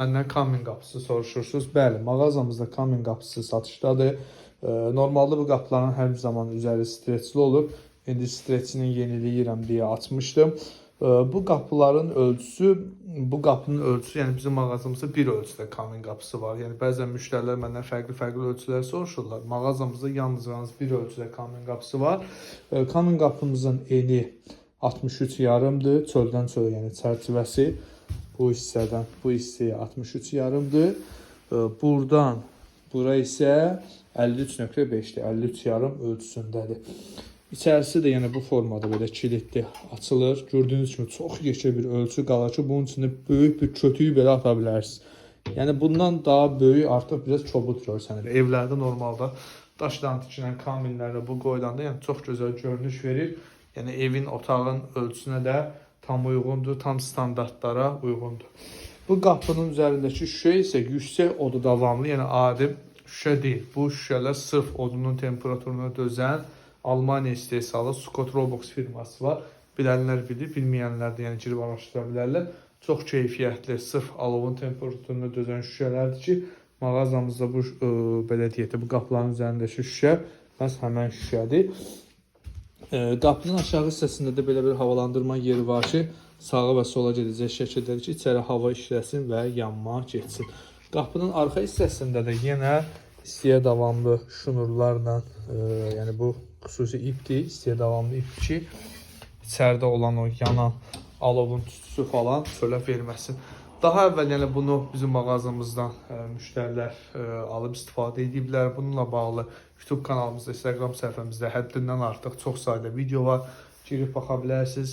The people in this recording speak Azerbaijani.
Məndən kamin qapısı soruşursunuz. Bəli, mağazamızda kamin qapısı satışdadır. Normalda bu qapıların hər zaman üzəri streçli olur. İndi streçini yeniləyirəm deyə açmışdım. Bu qapıların ölçüsü, bu qapının ölçüsü, yəni bizim mağazamızda bir ölçüdə kamin qapısı var. Yəni bəzən müştərilər məndən fərqli-fərqli ölçülər soruşurlar. Mağazamızda yalnız bir ölçüdə kamin qapısı var. Kamin qapımızın eni 63 yarımdır. Çöldən çölə, yəni çərçivəsi bu hissədən bu hissəyə 63 yarımdır. Buradan bura isə 53.5-dir. 53 yarım ölçüsündədir. İçərisi də yəni bu formada belə kilidli açılır. Gördüyünüz kimi çox yekə bir ölçü qalır ki, bunun içində böyük bir kötüyü belə ata bilərsiniz. Yəni bundan daha böyük artıq biraz kobud görsənir. Evlərdə normalda daşdan tikilən kaminlərdə bu qoyulanda yəni çox gözəl görünüş verir. Yəni evin, otağın ölçüsünə də tam uyğundur, tam standartlara uyğundur. Bu qapının üzərindəki şüşə isə yüksək odu davamlı, yəni adi şüşə deyil. Bu şüşələr sırf odunun temperaturuna dözən Almaniya istehsalı Scott Robox firması var. Bilənlər bilir, bilməyənlər də yəni girib araşdıra bilərlər. Çox keyfiyyətli, sırf alovun temperaturuna dözən şüşələrdir ki, mağazamızda bu belə deyək də bu qapıların üzərindəki şüşə məhz həmən şüşədir. Qapının aşağı hissəsində də belə bir havalandırma yeri var ki, sağa və sola gedəcək şəkildədir ki, içəri hava işləsin və yanma getsin. Qapının arxa hissəsində də yenə istiyə davamlı şnurlarla, yəni bu xüsusi ipdir, istiyə davamlı ip ki, içəridə olan o yanan alovun tüstüsü falan çölə verməsin. Daha əvvəl yəni bunu bizim mağazamızdan müştərilər alıb istifadə ediblər. Bununla bağlı YouTube kanalımızda, Instagram səhifəmizdə həddindən artıq çox sayda video var. Girib baxa bilərsiniz.